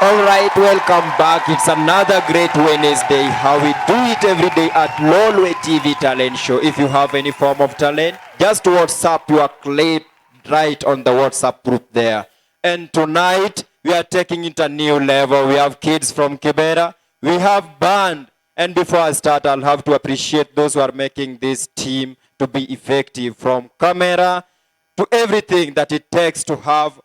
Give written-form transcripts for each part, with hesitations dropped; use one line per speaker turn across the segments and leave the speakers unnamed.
All right, welcome back. It's another great Wednesday. How we do it every day at Lolwe TV Talent Show. If you have any form of talent, just WhatsApp your clip right on the WhatsApp group there. And tonight, we are taking it a new level. We have kids from Kibera. We have band. And before I start, I'll have to appreciate those who are making this team to be effective, from camera to everything that it takes to have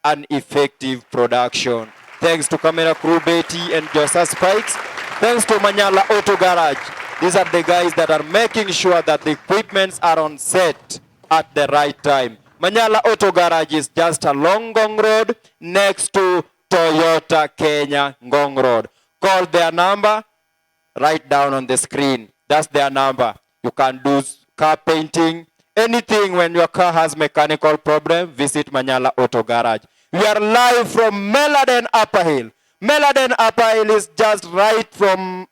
an effective production. Thanks to camera crew Betty and Joseph Spikes. Thanks to Manyala Auto Garage. These are the guys that are making sure that the equipments are on set at the right time. Manyala Auto Garage is just along Ngong Road next to Toyota Kenya Ngong Road. Call their number right down on the screen. That's their number. You can do car painting, anything when your car has mechanical problem, visit Manyala Auto Garage. We are live from Meladen Upper Hill. Meladen Upper Hill is just right from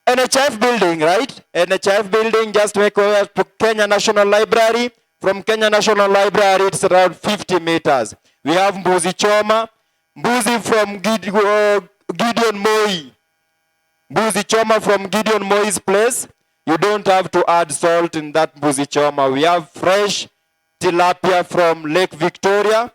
NHF building, right? NHF building, just make way to Kenya National Library. From Kenya National Library, it's around 50 meters. We have Mbuzi Choma, Mbuzi from Gideon Moi. Mbuzi Choma from Gideon Moi's place. You don't have to add salt in that Mbuzi Choma. We have fresh tilapia from Lake Victoria.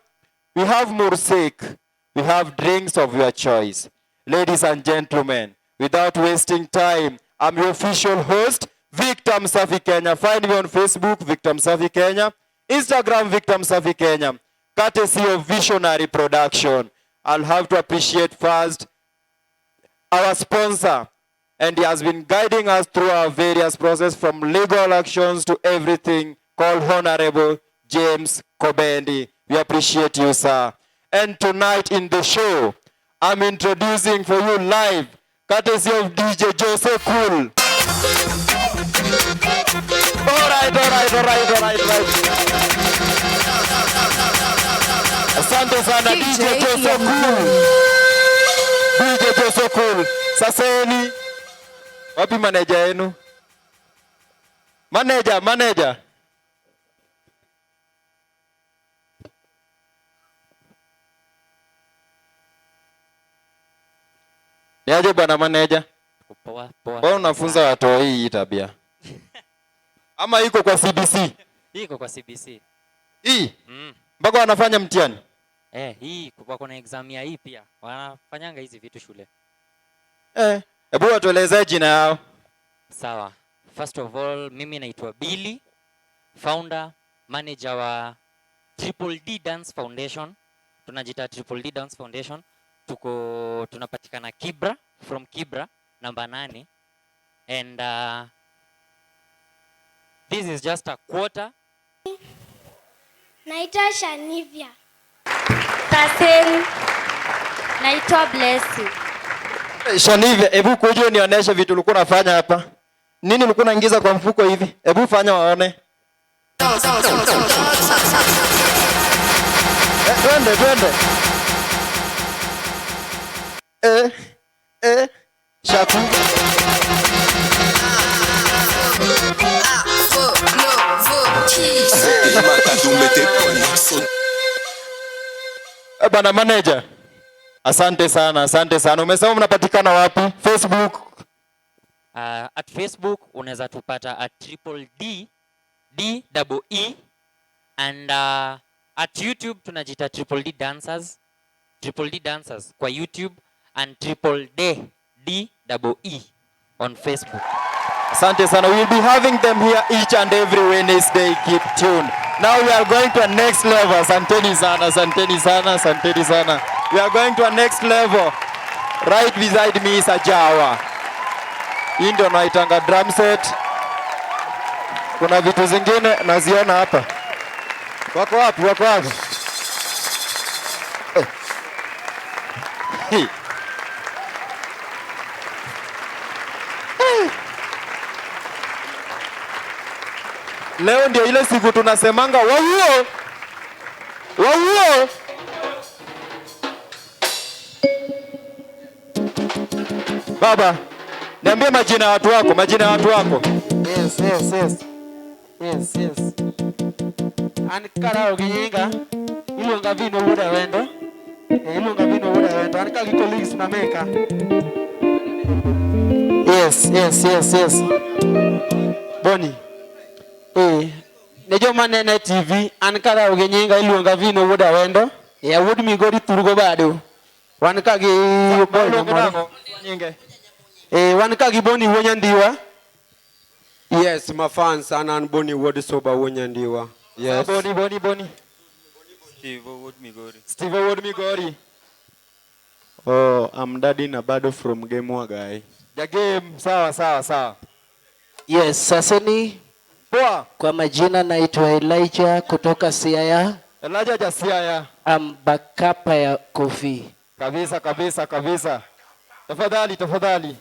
We have mursik. We have drinks of your choice. Ladies and gentlemen, without wasting time, I'm your official host, Victor Msafi Kenya. Find me on Facebook, Victor Msafi Kenya. Instagram, Victor Msafi Kenya. Courtesy of Visionary Production. I'll have to appreciate first our sponsor, and he has been guiding us through our various process from legal actions to everything, called Honorable James Kobendi. We appreciate you, sir. And tonight in the show, I'm introducing for you live, courtesy of DJ Jose Cool. All right, all right, all right, all right, all right. Asante sana DJ Jose Cool. DJ Jose Cool. Saseni. Wapi manager yenu? Manager, manager. Niaje bwana manager?
Poa, poa.
Mbona unafunza watu hii tabia? Ama iko kwa CBC?
Hii iko kwa CBC.
Hii? Mpaka wanafanya mtihani?
Hii wako na exam ya hii pia. Wanafanyanga hizi vitu shule.
Hebu watuelezee jina yao.
Sawa. First of all, mimi naitwa Billy, founder, manager wa Triple D Dance Foundation. Tunajiita Triple D Dance Foundation. Tunapatikana Kibra, from Kibra, namba 8. And this is just a quarter.
Naitwa Shanivia.
Tasem. Naitwa Blessing.
Shanivia, hebu kuja unionyeshe vitu ulikuwa unafanya hapa. Nini ulikuwa unaingiza kwa mfuko hivi? Hebu fanya waone. Twende, twende. Shaku. Bana manager. Asante sana, asante sana. Umesema mnapatikana wapi? Facebook?
At Facebook unaweza tupata at triple D, D double E, and at YouTube tunajiita Triple D Dancers. Triple D Dancers kwa YouTube and Triple D, D double E on Facebook.
Asante sana. We'll be having them here each and every Wednesday. Keep tuned. Now we are going to a next level. Asanteni sana, asanteni sana, asanteni sana. We are going to a next level. Right beside me is Ajawa. Hii ndio naitanga drum set. Kuna vitu zingine naziona hapa. Wako wapi? Wako wapi? Hey. Leo ndio ile siku tunasemanga wauo. Wauo. Baba, niambie majina ya watu wako, majina ya watu wako.
Yes, yes, yes. Yes, yes. An karao gi nyinga, iluonga Vino Wuod Awendo. Eh, iluonga Vino wuod Awendo. An ka gi colleagues na meka. Yes, yes, yes, yes. Boni. Eh, ne joma nene e TV, an karawo gi nyinga iluonga Vino wuod Awendo. Eh, awuod Migori Thurgo Bado. Wan ka gi boy
Iluongi
moro.
nang'o? Nyinge.
Eh, wan ka gi Boni wuo Nyandiwa.
Yes, my fans, an an Boni wuod Soba wuo Nyandiwa. Yes.
Boni, Boni, Boni.
Steve wuod Migori.
Steve wuod Migori.
Oh, I'm Daddy Nabado from Game Wagai.
Jagame, sawa sawa sawa.
Yes, saseni
Poa.
kwa majina naitwa Elijah kutoka Siaya.
Elijah Jasiaya.
I'm bakapa ya Kofi.
Kabisa kabisa kabisa. Tafadhali tafadhali.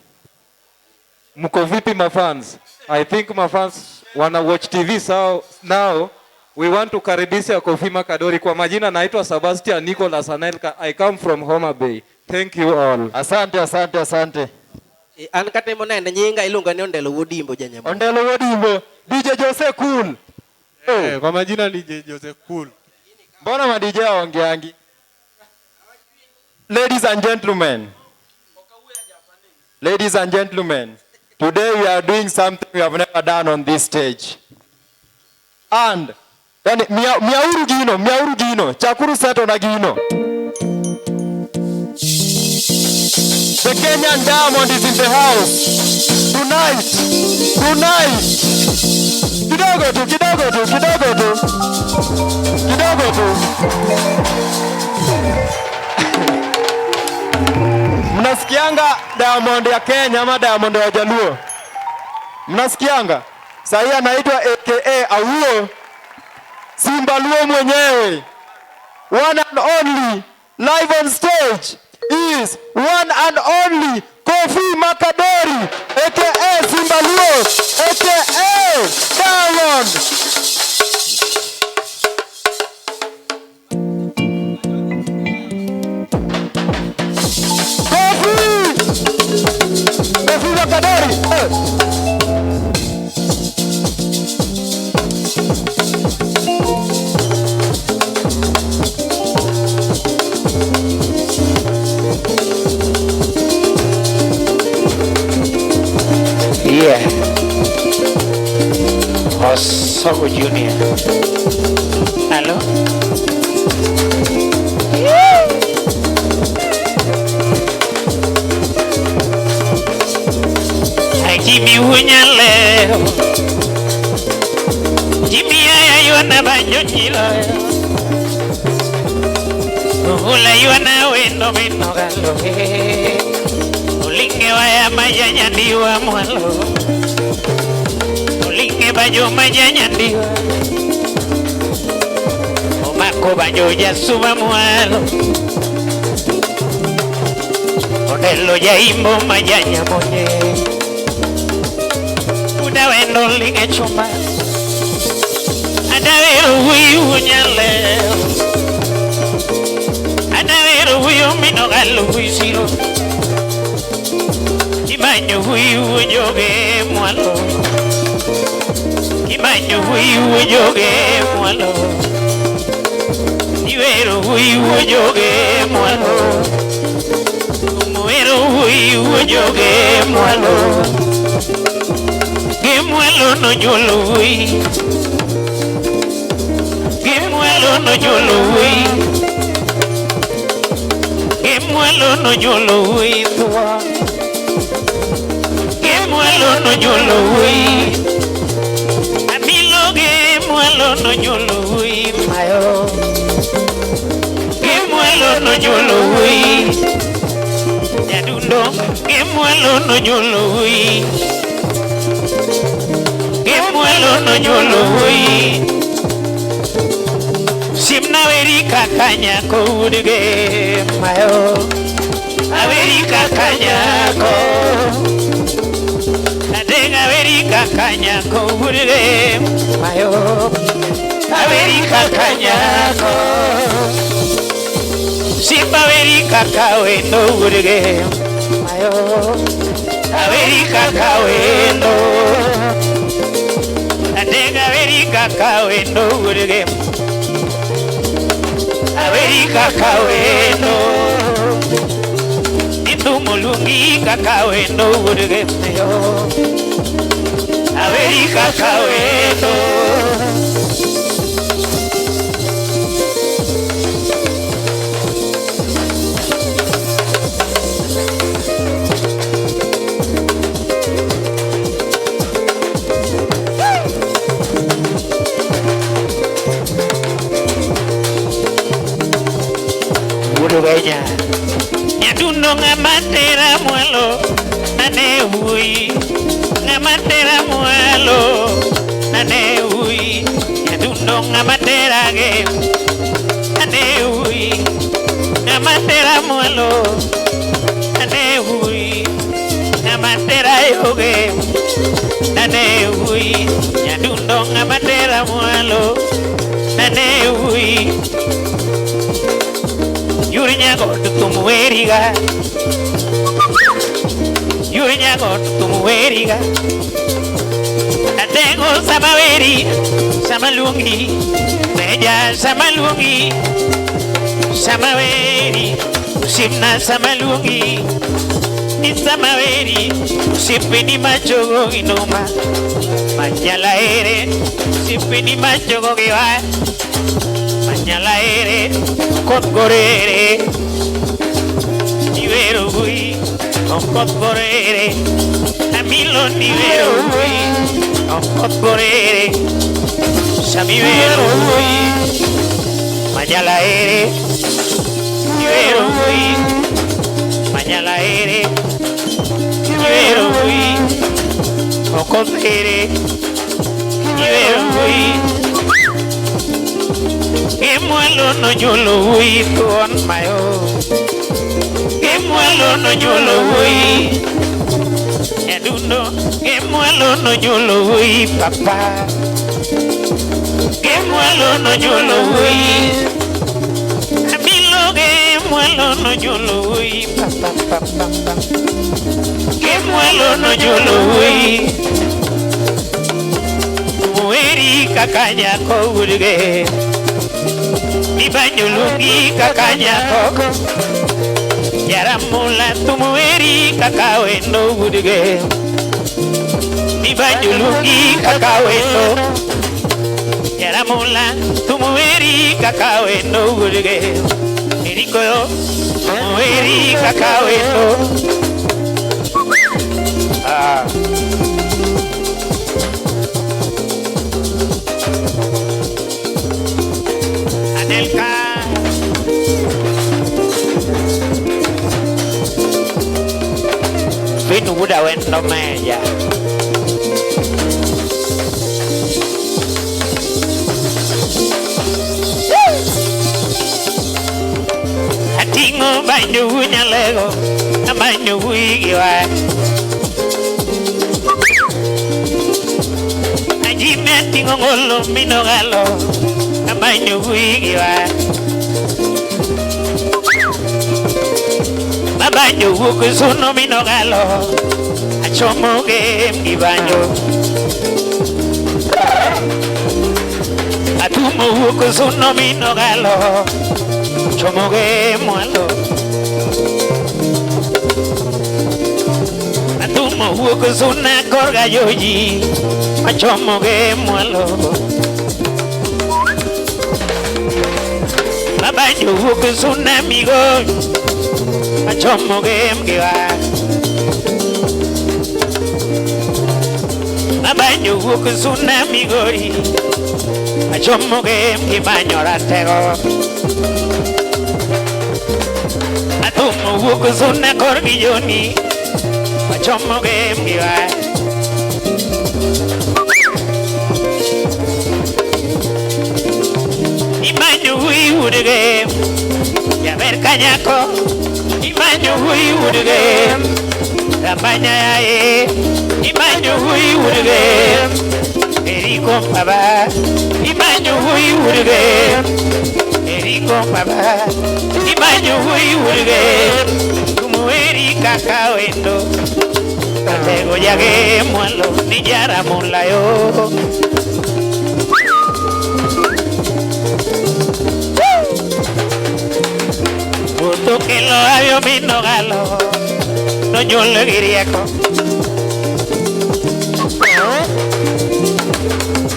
Mko vipi mafans?
I think mafans wana watch TV so now we want to karibisha Kofi Makadori. Kwa majina naitwa Sebastian Nicholas Anelka. I come from Homa Bay. Thank you all.
Asante asante asante.
Eh, an katemo nene nyinga iluonga ni Ondelo wuod Imbo janyamo.
Ondelo wuod Imbo. DJ Jose Cool.
Eh, kwa majina ni DJ Jose Cool.
Mbona ma DJ hawaongeangi? Ladies and gentlemen. Ladies and gentlemen, today we are doing something we have never done on this stage. And yani mia, miauru gino, miauru gino, chakuru seto na gino. The Kenyan Diamond is in the house. Tonight, tonight. Kidogo tu, kidogo tu, kidogo tu. Kidogo tu. Mnasikianga Diamond ya Kenya ama Diamond ya Jaluo? Mnasikianga? Sahii anaitwa aka Awuo Simba Luo mwenyewe. One and only live on stage is one and only Kofi Makadori aka Simba Luo aka Diamond. Kofi! Kofi Makadori. Eh.
Yeah. Osogo Junior. Hello? Ay, Jimmy Wunyaleo. Jimmy aya yuana banyo chilo. Ula yuana wendo meno galo. Ulinge waya majanya diwa mwalo. Ulinge bayo majanya diwa. Omako bayo ya suba mwalo. Onelo ya imbo majanya moye. Una wendo linge chuma. Adawero huyu unyaleo. Adawero huyu mino galo huisiro. Imanyo huyu ujoge mwalo. Imanyo huyu ujoge mwalo. Iwero huyu ujoge mwalo. Umuwero huyu ujoge mwalo. Gemwalo no nyolo hui. Gemwalo no nyolo hui. Gemwalo no nyolo hui thua. Gemwalo no nyolo hui. Amilo gemwalo no nyolo hui mayo. Gemwalo no nyolo hui. Nyadundo gemwalo no nyolo hui. Gemwalo no nyolo hui. Simna weri kakanya koudige mayo. Aweri kakanya ko. Adenga weri kakanya koudige mayo. Aweri kakanya ko. Simba weri kakawendo udige mayo. Aweri kakawendo. Adenga weri kakawendo udige. Aweri kaka wendo. Ithumo luongi kaka wendo wuod Gemeo. Aweri kaka wendo. Wuod Genya. Nyadundo ng'ama tera mwalo nane wuoyi. Ng'ama tera mwalo nane wuoyi. Nyadundo ng'ama tera gem nane wuoyi. Ng'ama tera mwalo nane wuoyi. Ng'ama tera yoge nane wuoyi. Nyadundo ng'ama tera mwalo nane wuoyi. Yur nyagot thum weriga. Yur nyagot thum weriga. Atengo sama weri sama luongi. Meja sama luongi sama weri. Osiepna sama luongi ni sama weri. Osiepeni machogo gi noma manyala ere. Osiepeni machogo gi wa manyala ere. Koth gorere niwero ui koth gorere. Amilo niwero ui koth gorere. Samiwero ui manyala ere. Niwero ui manyala ere. Niwero ui koth ere. Niwero ui. Gemwalo no nyuolo wuoyi thuon mayo. Gemwalo no nyuolo wuoyi. Nyadundo gemwalo no nyuolo wuoyi papa. Gemwalo no nyuolo wuoyi. Amilo gemwalo no nyuolo wuoyi papa papa. Gemwalo no nyuolo wuoyi. Mueri kaka nyako wuod Ibanyo luongi kaka nyako. Jaramula tumueri kaka wendo wuod Ibanyo luongi kaka wendo. Jaramula tumueri kaka wendo wuod Erikoyo tumueri kaka wendo. Ah. Anelka. Vinu wuda wendo meja. Atingo banyo nyalego, abanyo wigiwa. Ajime atingo ngolo minogalo, abanyo wigiwa. Babanyo wukusuno minogalo, achomo gem gibanyo. Atumo wukusuno minogalo, achomo gem mwalo. Atumo wukusuna korga yoyi, achomo gem mwalo. Babanyo wukusuna migo, achomo gem giwa. Babanyo wukusuna migori, achomo gem gimanyo ratego. Atumo wukusuna korgiyoni, achomo gem giwa. Imanyo wi wuod gem, jaber kanyako. Imanyo wi wuod gem, Rabanya yae. Imanyo wi wuod gem, Eriko baba. Imanyo wi wuod gem, Eriko baba. Imanyo wi wuod gem, Tumueri kaka wendo. Atego yage mwalo ni jara mulayo. minogalo nonyuol gi rieko.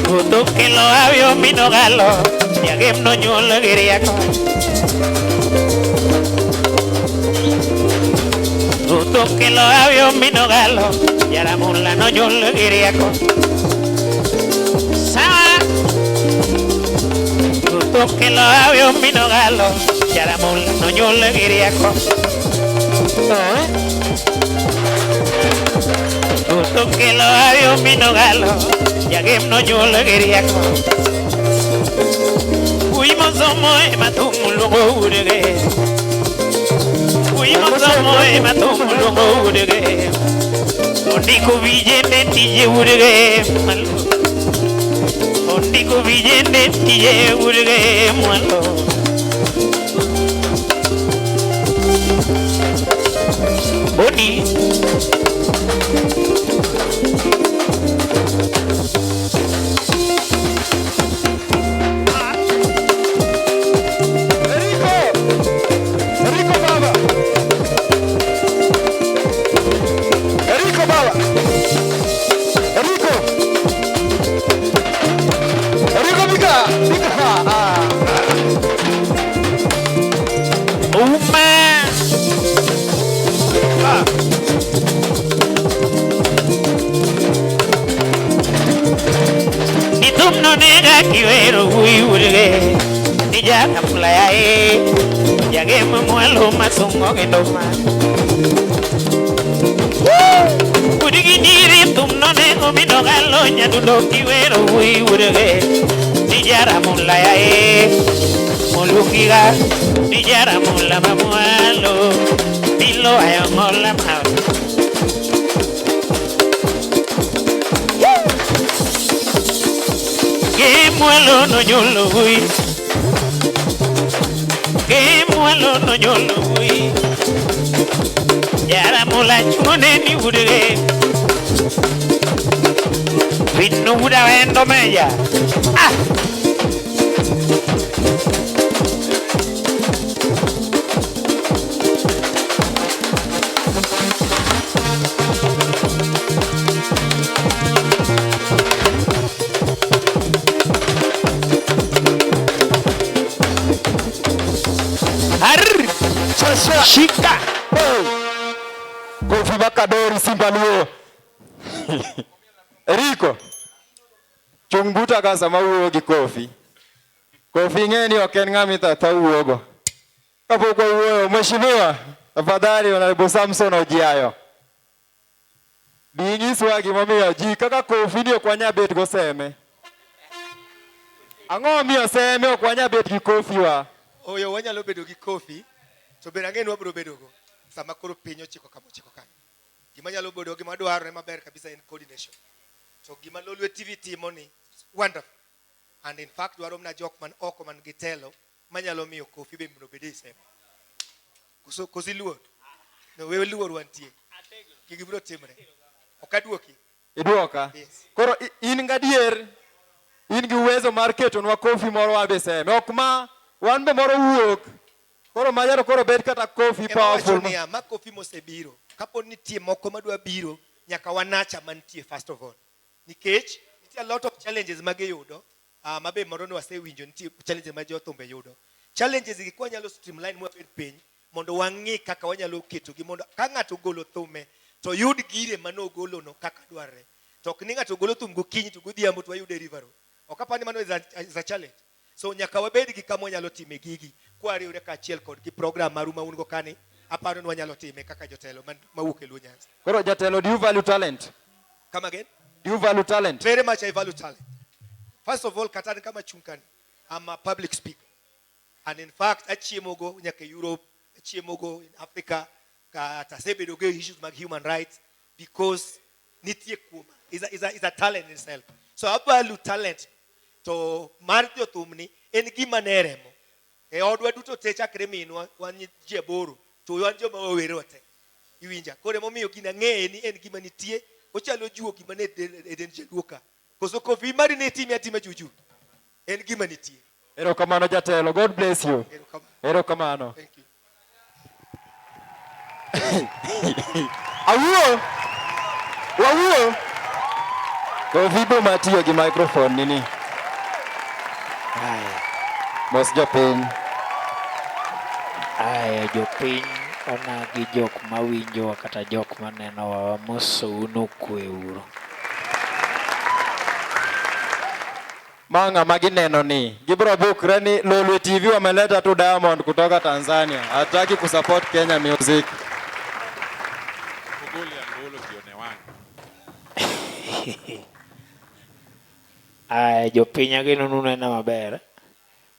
Ruto kelo hawi minogalo jagem nonyuol gi rieko. Ruto kelo hawi minogalo jaramula nonyuol gi rieko. Sawa. Ruto kelo hawi minogalo jaramula nonyuol gi rieko. Ruto kelo hawi minogalo jagem nonyuol gi rieko. Wuoyi mosomo ema thum luongo wuodege. Wuoyi mosomo ema thum luongo wuodege. Ondiko vijende tije wuodege malo. Ondiko vijende tije wuodege mwalo. Boni.
Rico baba. Rico baba. Rico. Rico bika. Bika. Ah.
Uma. Ni thum nonega kiwero wuoyi wuodege. Ni jaramula yae. Jagem mwalo masungo gi nduma. Wuodgi nyiri thum nonego minogalo nyadundo kiwero wuoyi wuodege. Ni jaramula yae. Molukiga. Ni jaramula mamwalo. Bilo ayongola ma. Ke mwalo no nyolo wuoyi. Ke mwalo no nyolo wuoyi. Jaramula chungone ni wuodege. Vino wuda wendo meja. Ah.
Shika. Kofi Makadori Simba Luo. Rico. Chung buta ka sama wuoyo gi Kofi. Kofi ing'e ni ok en ng'ama itho wuogo. Kapok wawuoyo, Mheshimiwa, tafadhali Honorable Samson Ojiayo. Bi inyiswa gimomiyo ji kaka Kofi ni ok wanyal bet go seme. Ang'o momiyo seme ok wanyal bet gi Kofi wa?
Oyo wanyalo bedo gi Kofi, to bende ang'e ni wabiro bedo go sama koro piny ochiko kama ochiko kanyo. Gima nyalo bedo gima dwarore maber kabisa en coordination. To gima Lolwe TV timo ni wonderful. And in fact dwaro mana jok man oko man gi telo manyalo miyo Kofi be mondo obed e seme. Koso koso iluor? No, we luor wantie. Gigi biro timre. Ok aduoki.
Iduoka?
Yes.
Koro in gadier, in gi uwezo mar ketonwa Kofi moro wabe seme. Ok ma wan be moro wuok. Koro maja to koro bet kata Kofi
Ema
powerful.
wacho niya, ma Kofi mosebiro. Kapo ni nitie moko madwa biro, nyaka wanacha mantie first of all. Nikech nitie a lot of challenges magiyudo, mabe moro ni wasewinjo nitie challenges ma jothumbe yudo. Challenges gi kwa nyalo streamline mwabed piny mondo wang'i kaka wanyalo ketogi mondo ka ng'ato ogolo thume to yud gire manogolo no kaka dwarre. To ok ni ng'ato ogolo thum gokinyi to godhiambo to wayude River Road. Ok apar ni mano is a challenge. So nyaka wabed gi kama wanyalo time gigi kwariwre kaachiel kod gi program maru ma un go kani, aparo ni wanyalo time kaka jotelo mawuok e Luo Nyanza.
Koro jatelo, do you value talent?
Come again?
Do you value talent?
Very much I value talent. First of all, kata an kama chung kani, I'm a public speaker. And in fact, achiemo go nyaka Europe, achiemo go in Africa, kata asebedo go issues mag human rights because nitie kuoma. Is a talent in itself. So I value talent. To mar jothum ni en gima ne remo. E odwa duto te chakre minwa, wan ji aboro, to wan joma wawere te. Iwinja? Koro emomiyo gina ng'eye ni en gima nitie, ochalo juogi mane e dend jaluo ka. Koso Kofi mari ne time atima juju. En gima nitie.
Erokamano jatelo. God bless you.
Erokamano.
Erokamano.
Thank you.
Awuo. Wawuo. Kofi bo matiyo gi microphone nini.
Aya.
Mos jopiny.
Aya, jopiny onagi jok mawinjowa kata jok manenowa wamosou nokwe uru.
Ma ng'ama gineno ni gibro bukre ni Lolwe TV wameleta tu Diamond kutoka Tanzania. Hataki kusupport Kenya music.
Ogoli angolo ji one wang'e.
Aya, jopiny ageno ni unena maber.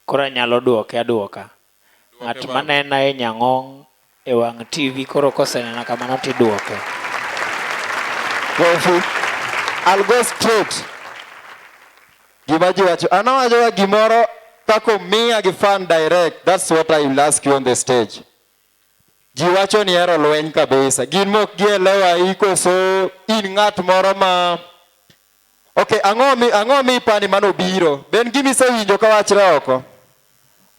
Koro anyalo duoke aduoka. Ng'at
baba.
manena e nyang'ong e wang' TV koro kosenena kamano tiduoke.
Kofi. I'll go straight. Gima ji wacho, an awacho ga gimoro kaka omiya gi fan direct. That's what I will ask you on the stage. Ji wacho ni ihero lweny kabisa. Gin mok gielewa ikoso in ng'at moro ma Okay, ang'o mi ang'o mi ipani manobiro? Ben gima isewinjo ka wachre oko?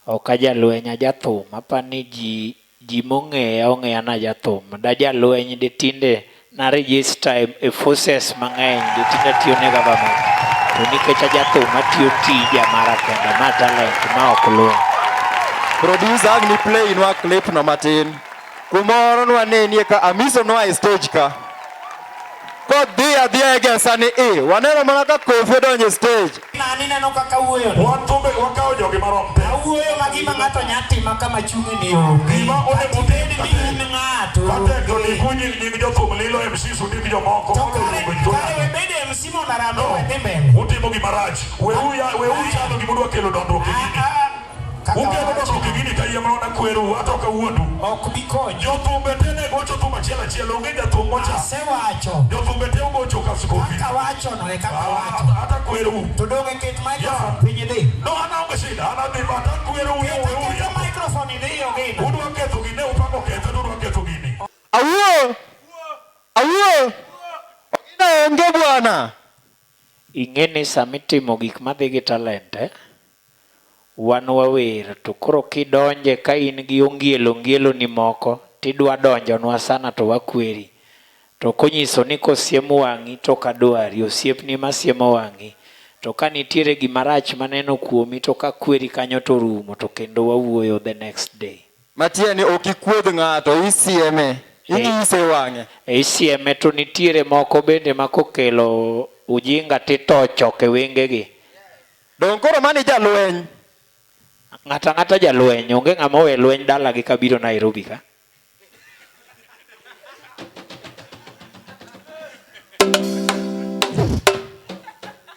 Ok ajalweny, ajathum. Apani ji ji mong'eya ong'eya na jathum. Da jalweny de tinde na register e forces mang'eny de tinde atiyo ne government. To nikech ajathum atiyo tija mara kenda ma talent ma ok lweny.
Producer ang' ni play nwa clip no matin. Kumoro nwanenie ka Amiso noa e stage ka. Kodhi adhiya e gesa ni i, waneno mana ka Kofi odonjo e stage.
Nani neno kaka wuoyo ni?
Wan thumbe wakawo jogi marom te.
Awuoyo ma gima ng'ato nya tima kama chung'e ni onge.
Gima onego
Kata ibed ni in ng'ato.
Katek to ndiku nying nying jothum lilo MC sundik jomoko.
To
mondo
kare
oluongo ji.
kare we bed MC mondo arambe we dhi mbele.
Utimo gima rach. Weuru ya weuru chano gima udwa kelo dondruok e gini.
Kaka
Ukelo
wawacho.
dondruok e gini kayiem nono kweru ato kawuondu.
Ok bi konyo.
Jothumbe te ne gocho thum achiel achiel onge jathum mocha.
Asewacho.
Jothumbe te ogocho kaskofi.
Kaka wacho no e kaka wacho.
Hata kweru.
To donge ket microphone piny idhi.
No an aonge shida an adhi but akwerou ni
Ket
weuru
aketa microphone idhi ogina.
Udwa ketho gini ne upango ketho to udwa ketho gini.
Awuo. Awuo. Ogina onge bwana.
Ing'e ni sama itimo gik madhi gi talent eh, wan wawer to koro kidonje ka in gi ongielo ongielo ni moko tidwa donjonwa sana to wakweri. To konyiso ni kosiem wang'i to ok adwari, osiepni masiemo wang'i. To ka nitiere gima rach maneno kuomi to kakweri kanyo to orumo to kendo wawuoyo the next day.
Matiende ni ok ikuodh ng'ato, isieme. Inyise wang'e.
E isieme to nitiere moko bende ma kokelo ujinga titocho e wengegi.
Dong koro mani jalweny.
Ng'ato ang'ata jalweny, onge ng'ama owe lweny dalagi kabiro Nairobi ka.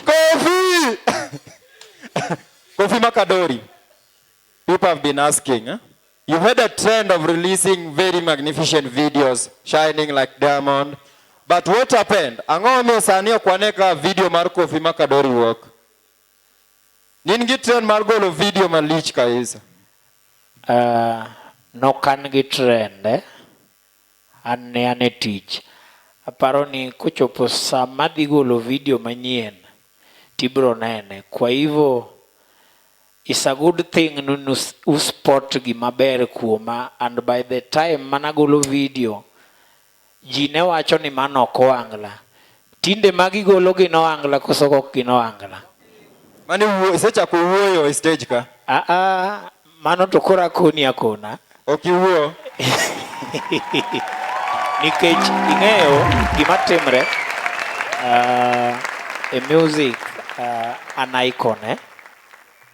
Kofi! Kofi Makadori. People have been asking. Eh? You've had a trend of releasing very magnificent videos, shining like diamond. But what happened? Ang'o momiyo sani ok wane ka video mar Kofi Makadori wuok? Nin gi trend mar golo video malich kabisa.
Nok an gi trend eh? An ne an e tich. Aparo ni kochopo sama adhi golo video manyien tibro nene. Kwa hivyo it's a good thing ni uspot gima ber kuoma and by the time managolo video ji ne wacho ni mano ok oangla. Tinde magigolo gin oangla koso ok gin oangla?
Mani wuo, isechako wuoyo e stage ka.
Ah, ah, mano to koro akoni akona.
Ok iwuo.
Nikech ing'eyo gima timre e music an icon eh?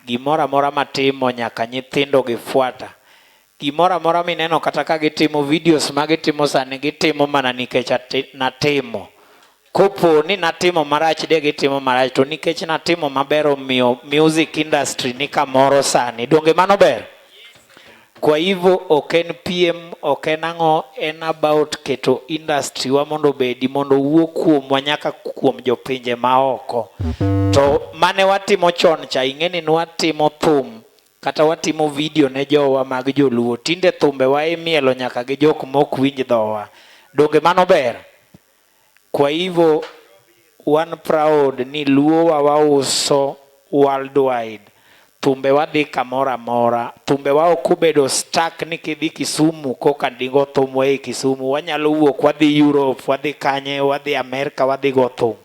Gimoro amora matimo nyaka nyithindo gifuata. Gimoro amora mineno kata ka gitimo videos ma gitimo sani gitimo mana nikech natimo. Kopo ni natimo marach de gitimo marach to nikech natimo maber omiyo music industry ni kamoro sani. Donge mano ber? Kwa hivyo ok en piem, ok en ang'o, en about keto industry wa mondo obedi mondo owuo kuomwa nyaka kuom jopinje maoko. To mane watimo chon cha ing'e ni nwatimo thum kata watimo video ne jowa mag joluo. Tinde thumbe wa imielo nyaka gi jok mok winj dhowa. Donge mano ber? Kwa hivyo wan proud ni luo wa wauso worldwide. Thumbe wa dhi kamoro amora. Thumbe wa ok obedo stuck ni kidhi Kisumu koka digo thumwa e Kisumu. Wanyalo wuok wadhi Europe, wadhi kanye, wadhi Amerka, wadhi go thum.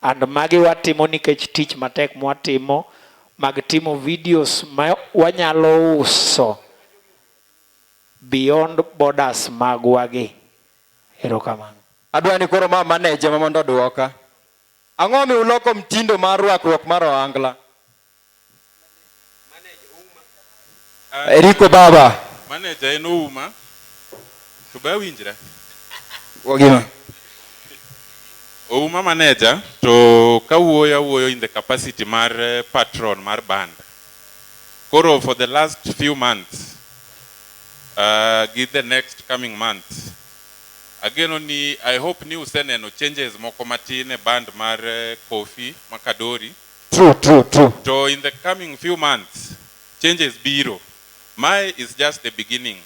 And magi watimo nikech tich matek mwatimo mag timo videos ma wanyalo uso beyond borders magwa gi. Erokamano.
Adwa ni koro ma manager ma mondo oduoka. Ang'o mi uloko mtindo mar rwakruok mar ohangla? Eriko baba.
Manager en Ouma. To be awinjra?
Wagima.
Ouma manager to kawuoyo awuoyo in the capacity mar eh, patron mar band. Koro for the last few months gi the next coming months ageno ni I hope ni useneno changes moko matin e band mar eh, Kofi Makadori.
True, true, true.
To in the coming few months changes biro. Mae is just the beginning.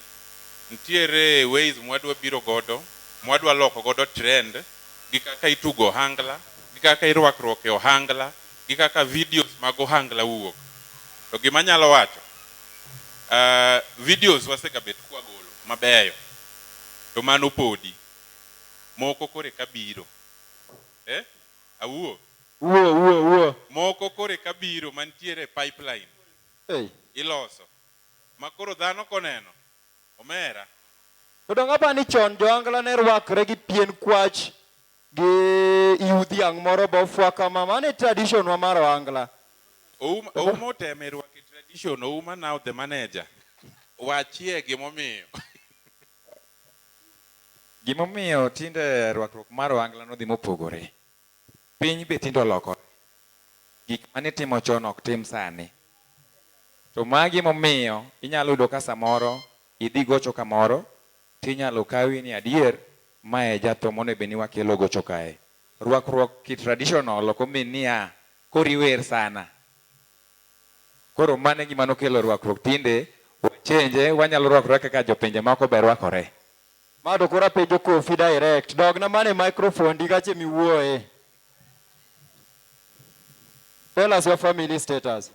Nitiere ways mwadwa biro godo, mwadwa loko godo trend gi kaka itugo ohangla, gi kaka irwakruok e ohangla, gi kaka videos mag ohangla wuok. To gima anyalo wacho, videos wasegabet kwagolo mabeyo, to mano podi. Moko koro eka biro. Eh? Awuo?
Wuo, wuo, wuo.
Moko koro eka biro mantiere e pipeline.
Hey.
Iloso. Ma koro dhano koneno, omera.
To donge apani ni chon jo-Angla ne rwakre gi pien kwach gi iu dhiang' moro bofwa kama. Mano e tradition wa mar ohangla.
Ouma, Ouma oteme rwako e tradition, Ouma now the manager. Wachie gimomiyo.
Gimomiyo tinde rwakruok mar ohangla nodhi mopogore. Piny be tinde olokore. Gik mane itimo chon ok tim sani. To magi emomiyo inyalo yudo ka samoro idhi gocho kamoro tinyalo kawi ni adier mae e jathum monego bed ni wakelo gocho kae. Rwakruok ki traditional ok omean niya koro iwer sana. Koro mano e gima nokelo rwakruok tinde wa change wanyalo rwakore kaka jopinje moko be rwakore.
Ma to koro apenjo Kofi direct. Dogna mana e microphone di kache miwuoye. Tell us your family status.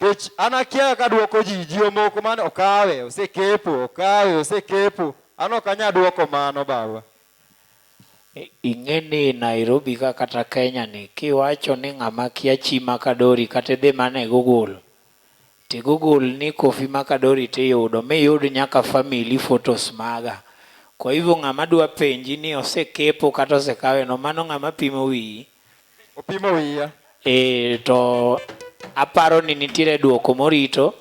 Kech an akia kaka duoko ji, ji omoko mane okawe, osekepo, okawe, osekepo. An ok anya duoko mano baba.
Ing'e ni Nairobi ka kata Kenya ni kiwacho ni ng'ama kia chi Makadori kata idhi mana e Google to i Google ni Kofi Makadori tiyudo miyud nyaka family photos maga. Kwa hivyo ng'ama dwa penji ni osekepo kata osekawe no mano ng'ama pimo wiyi.
Opimo wiya.
Eh, to aparo ni nitiere duoko morito.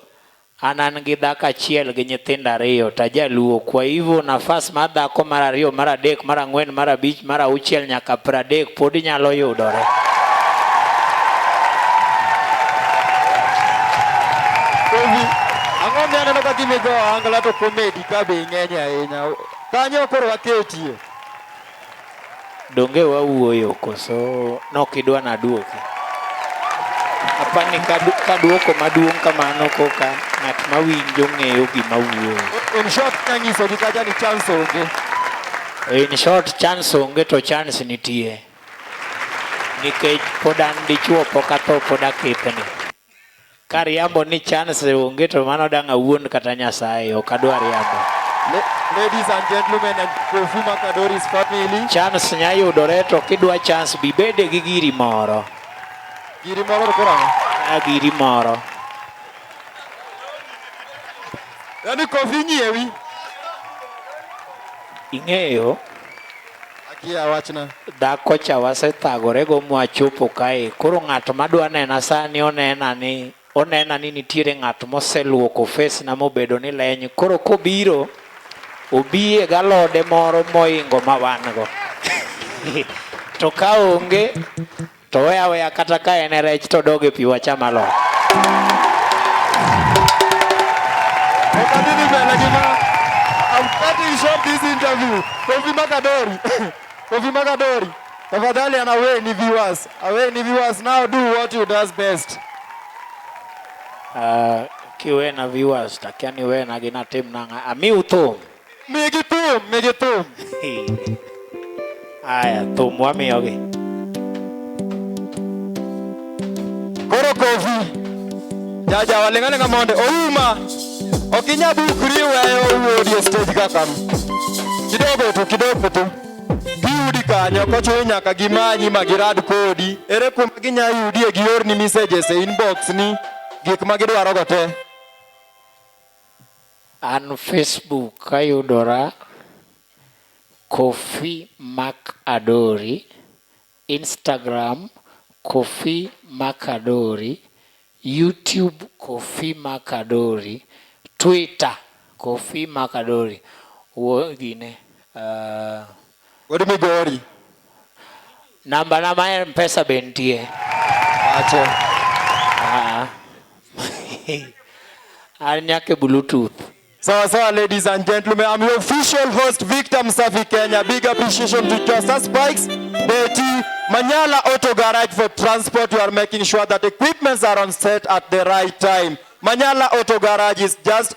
An an gi dhako achiel gi nyithindo ariyo to ajaluo. Kwa hivyo nafas mar dhako mar ariyo, mar adek, mar ang'wen, mar abich, mar auchiel nyaka pradek pod nyalo yudore.
Kofi, ang'o mi aneno ka gima igo ohangla to comedy ka be ing'eny ahinya. Kanyo koro waketie.
Donge wawuoyo koso nokidwa naduoki? Apani kaduoko maduong' kamano koka ng'at mawinjo ng'eyo gima wuoyo.
In short, nyanyisogi kacha ni chance onge.
In short, chance onge to chance nitie. Nikech pod an dichuo pok atho pod akethni. Kariambo ni chance onge to mano dang' awuond kata Nyasaye, ok adwa riambo.
Ladies and gentlemen and Kofi Makadori's family.
Chance nya yudore to kidwa chance bibede gi giri moro.
Giri moro to koro ang'o?
Ah, giri moro.
Yaani Kofi nyiewi.
Ing'eyo
Akia wachna.
Dhako cha wasethagore go mwachopo kae. Koro ng'at madwa nena sani onena ni onena ni nitiere ng'at moseluoko face na mobedo ni leny. Koro kobiro obiye galode moro moingo ma wan go. To ka onge to we aweya kata ka en e rech to dog e pi wacham alot.
Ok adhi dhi mbele gi ma. I'm cutting short this interview. Kofi Makadori. Kofi Makadori. Tafadhali ana away ni viewers. Away ni viewers now do what you does best.
Kiwena viewers takia ni wena gi natim nang'a. Amiu thum.
Migi thum, migi thum.
Aya, thum wamiyogi.
Koro Kofi. Jaja waling' aling'a mondo ouma. Ok inyal bukri weyo wuodi e stage kaka ma. Kidogo tu, kidogo tu. Giyudi kanyo kochuno nyaka gimanyi ma girad kodi. Ere kuma ginya yudie giorni messages e inbox ni gik ma gidwaro go te.
An Facebook ayudora Kofi Mark Adori, Instagram Kofi Mark Adori, YouTube Kofi Mark Adori, Twitter Kofi Mark Adori. Wuo gine.
Wuod Migori.
Namba na mar M-Pesa be nitie.
Ache.
Ah. An nyaka e Bluetooth.
Sawa sawa, ladies and gentlemen, I'm your official host, Victor Msafi Kenya. Big appreciation to Josa Spikes, Betty, Manyala Auto Garage for transport. You are making sure that equipments are on set at the right time. Manyala Auto Garage is just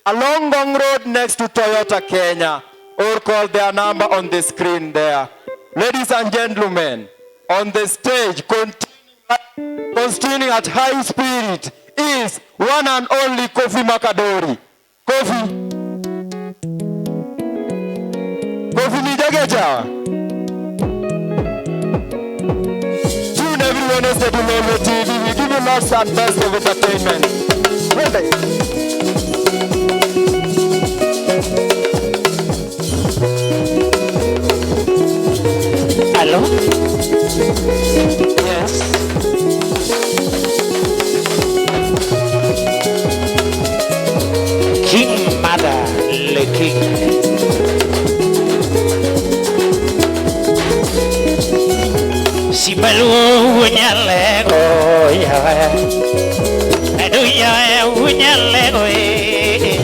along Ngong Road next to Toyota Kenya, or call their number on the screen there. Ladies and gentlemen, on the stage, continuing at high spirit, is one and only Kofi Makadori. Kofi. Kofi Nijageja. Tune every Wednesday to Lolwe TV. We give you lots and best of entertainment. Ready?
Hello? Yes. King Mother, le King. Sibalu unyalego ya, aduya unyalego e.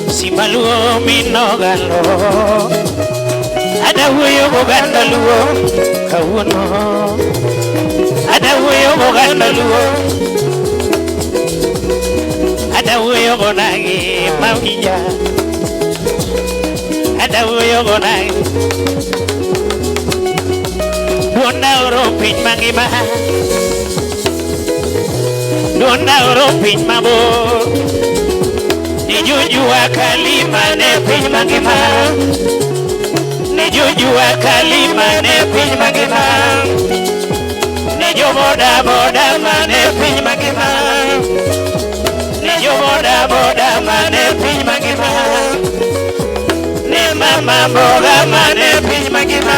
Sibalu minogalo, adawuyo gogandaluo kawuono, adawuyo gogandaluo. Adawuyo gonagi mawinja, adawuyo gonagi. Duonda oro piny mangima, duonda oro piny mabor. Nijujua kalima ne piny mangima, nijujua kalima ne piny mangima, nijoboda boda mane piny mangima. Nijo boda boda mane piny mangima, ne mama mboga mane piny mangima,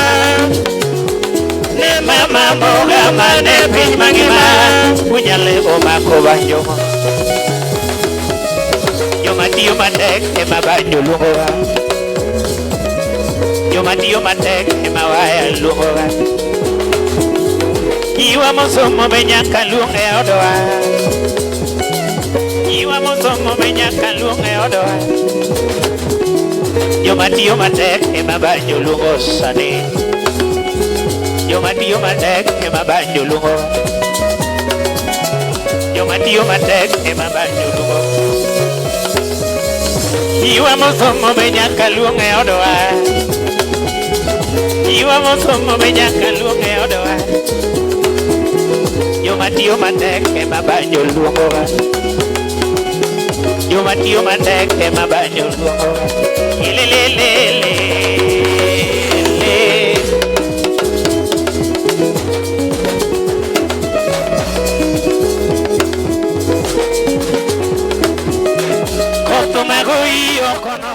ne mama mboga mane piny mangima. Unyale omako banjo, joma tiyo matek ema banjo luongowa, joma tiyo matek ema waya luongowa. Jiwa mosomo be nyaka luong e odwa. Jiwa mosomo be nyaka luong e odwa. Joma tiyo matek ema banjo luongo sani. Joma tiyo matek ema banjo luongo. Joma tiyo matek ema banjo luongo. Jiwa mosomo be nyaka luong e odwa. Jiwa mosomo be nyaka luong e odwa. Joma tiyo matek ema banjo luongowa. Joma tiyo matek ema banjo luongowa. Ilelelele. Koth omago iyi oko.